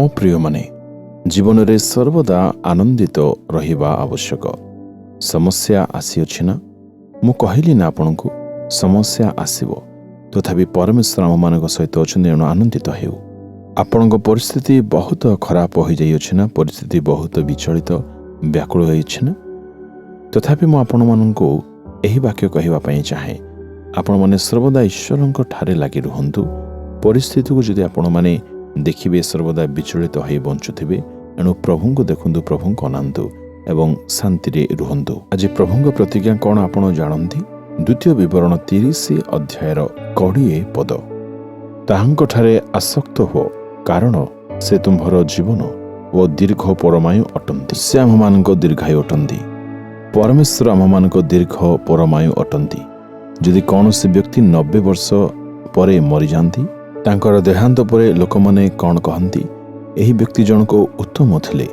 ମୋ ପ୍ରିୟମାନେ, ଜୀବନରେ ସର୍ବଦା ଆନନ୍ଦିତ ରହିବା ଆବଶ୍ୟକ। ସମସ୍ୟା ଆସିଅଛି ନା? ମୁଁ କହିଲି ନା ଆପଣଙ୍କୁ, ସମସ୍ୟା ଆସିବ, ତଥାପି ପରମେଶ୍ୱର ଆମମାନଙ୍କ ସହିତ ଅଛନ୍ତି, ଏଣୁ ଆନନ୍ଦିତ ହେଉ। ଆପଣଙ୍କ ପରିସ୍ଥିତି ବହୁତ ଖରାପ ହୋଇଯାଇଅଛି ନା? ପରିସ୍ଥିତି ବହୁତ ବିଚଳିତ, ବ୍ୟାକୁଳ ହୋଇଛି ନା? ତଥାପି ମୁଁ ଆପଣମାନଙ୍କୁ ଏହି ବାକ୍ୟ କହିବା ପାଇଁ ଚାହେଁ, ଆପଣମାନେ ସର୍ବଦା ଈଶ୍ୱରଙ୍କ ଠାରେ ଲାଗି ରୁହନ୍ତୁ। ପରିସ୍ଥିତିକୁ ଯଦି ଆପଣମାନେ ଦେଖିବେ, ସର୍ବଦା ବିଚଳିତ ହୋଇ ବଞ୍ଚୁଥିବେ। ଏଣୁ ପ୍ରଭୁଙ୍କୁ ଦେଖନ୍ତୁ, ପ୍ରଭୁଙ୍କୁ ଅନାନ୍ତୁ ଏବଂ ଶାନ୍ତିରେ ରୁହନ୍ତୁ। ଆଜି ପ୍ରଭୁଙ୍କ ପ୍ରତିଜ୍ଞା କ'ଣ ଆପଣ ଜାଣନ୍ତି? ଦ୍ୱିତୀୟ ବିବରଣ 30 ଅଧ୍ୟାୟର 20 ପଦ, ତାହାଙ୍କଠାରେ ଆସକ୍ତ ହୁଅ, କାରଣ ସେ ତୁମ୍ଭର ଜୀବନ ଓ ଦୀର୍ଘ ପରମାୟୁ ଅଟନ୍ତି। ସେ ଆମ୍ଭମାନଙ୍କ ଦୀର୍ଘାୟୁ ଅଟନ୍ତି। ପରମେଶ୍ୱର ଆମ୍ଭମାନଙ୍କ ଦୀର୍ଘ ପରମାୟୁ ଅଟନ୍ତି। ଯଦି କୌଣସି ବ୍ୟକ୍ତି 90 ବର୍ଷ ପରେ ମରିଯାଆନ୍ତି, ତାଙ୍କର ଦେହାନ୍ତ ପରେ ଲୋକମାନେ କ'ଣ କହନ୍ତି? ଏହି ବ୍ୟକ୍ତି ଜଣକ ଉତ୍ତମ ଥିଲେ,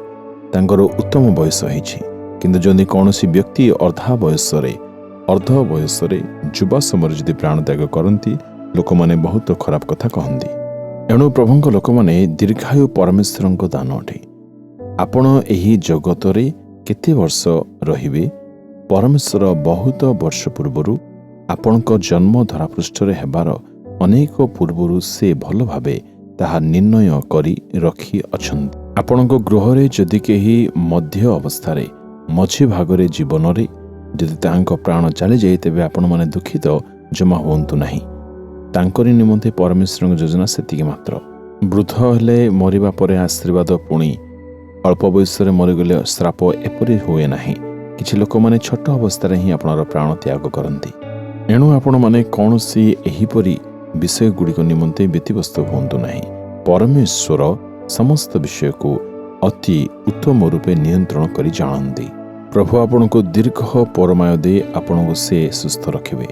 ତାଙ୍କର ଉତ୍ତମ ବୟସ ହେଇଛି। କିନ୍ତୁ ଯଦି କୌଣସି ବ୍ୟକ୍ତି ଅର୍ଦ୍ଧ ବୟସରେ, ଯୁବା ସମୟରେ ଯଦି ପ୍ରାଣତ୍ୟାଗ କରନ୍ତି, ଲୋକମାନେ ବହୁତ ଖରାପ କଥା କହନ୍ତି। ଏଣୁ ପ୍ରଭୁଙ୍କ ଲୋକମାନେ, ଦୀର୍ଘାୟୁ ପରମେଶ୍ୱରଙ୍କ ଦାନ ଅଟେ। ଆପଣ ଏହି ଜଗତରେ କେତେ ବର୍ଷ ରହିବେ, ପରମେଶ୍ୱର ବହୁତ ବର୍ଷ ପୂର୍ବରୁ, ଆପଣଙ୍କ ଜନ୍ମ ଧରାପୃଷ୍ଠରେ ହେବାର ଅନେକ ପୂର୍ବରୁ ସେ ଭଲ ଭାବେ ତାହା ନିର୍ଣ୍ଣୟ କରି ରଖିଅଛନ୍ତି। ଆପଣଙ୍କ ଗୃହରେ ଯଦି କେହି ମଧ୍ୟ ଅବସ୍ଥାରେ, ମଝି ଭାଗରେ ଜୀବନରେ ଯଦି ତାହାଙ୍କ ପ୍ରାଣ ଚାଲିଯାଏ, ତେବେ ଆପଣମାନେ ଦୁଃଖିତ ଜମା ହୁଅନ୍ତୁ ନାହିଁ। ତାଙ୍କରି ନିମନ୍ତେ ପରମେଶ୍ୱରଙ୍କ ଯୋଜନା ସେତିକି ମାତ୍ର। ବୃଦ୍ଧ ହେଲେ ମରିବା ପରେ ଆଶୀର୍ବାଦ, ପୁଣି ଅଳ୍ପ ବୟସରେ ମରିଗଲେ ଶ୍ରାପ, ଏପରି ହୁଏ ନାହିଁ। କିଛି ଲୋକମାନେ ଛୋଟ ଅବସ୍ଥାରେ ହିଁ ଆପଣର ପ୍ରାଣ ତ୍ୟାଗ କରନ୍ତି। ଏଣୁ ଆପଣମାନେ କୌଣସି ଏହିପରି ବିଷୟଗୁଡ଼ିକ ନିମନ୍ତେ ବ୍ୟତିବ୍ୟସ୍ତ ହୁଅନ୍ତୁ ନାହିଁ। ପରମେଶ୍ୱର ସମସ୍ତ ବିଷୟକୁ ଅତି ଉତ୍ତମ ରୂପେ ନିୟନ୍ତ୍ରଣ କରି ଜାଣନ୍ତି। ପ୍ରଭୁ ଆପଣଙ୍କୁ ଦୀର୍ଘ ପରମାୟୁ ଦେଇ ଆପଣଙ୍କୁ ସେ ସୁସ୍ଥ ରଖିବେ।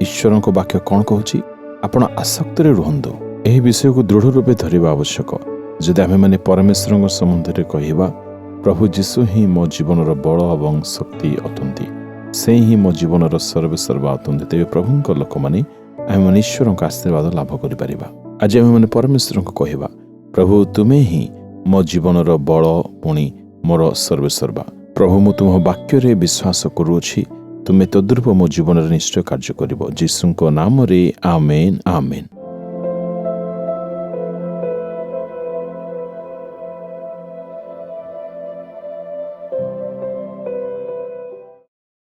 ଈଶ୍ୱରଙ୍କ ବାକ୍ୟ କ'ଣ କହୁଛି? ଆପଣ ଆସକ୍ତରେ ରୁହନ୍ତୁ। ଏହି ବିଷୟକୁ ଦୃଢ଼ ରୂପେ ଧରିବା ଆବଶ୍ୟକ। ଯଦି ଆମେମାନେ ପରମେଶ୍ୱରଙ୍କ ସମ୍ବନ୍ଧରେ କହିବା, ପ୍ରଭୁ ଯୀଶୁ ହିଁ ମୋ ଜୀବନର ବଳ ଏବଂ ଶକ୍ତି ଅଟନ୍ତି, ସେ ହିଁ ମୋ ଜୀବନର ସର୍ବେସର୍ବା ଅଟନ୍ତି, ତେବେ ପ୍ରଭୁଙ୍କ ଲୋକମାନେ, ଆମେମାନେ ଈଶ୍ୱରଙ୍କ ଆଶୀର୍ବାଦ ଲାଭ କରିପାରିବା। ଆଜି ଆମେମାନେ ପରମେଶ୍ୱରଙ୍କୁ କହିବା, ପ୍ରଭୁ, ତୁମେ ହିଁ ମୋ ଜୀବନର ବଳ, ପୁଣି ମୋର ସର୍ବେସର୍ବା। ପ୍ରଭୁ, ମୁଁ ତୁମ ବାକ୍ୟରେ ବିଶ୍ୱାସ କରୁଅଛି, ତୁମେ ତଦ୍ରୂପ ମୋ ଜୀବନରେ ନିଶ୍ଚୟ କାର୍ଯ୍ୟ କରିବ। ଯୀଶୁଙ୍କ ନାମରେ, ଆମେନ୍, ଆମେନ୍।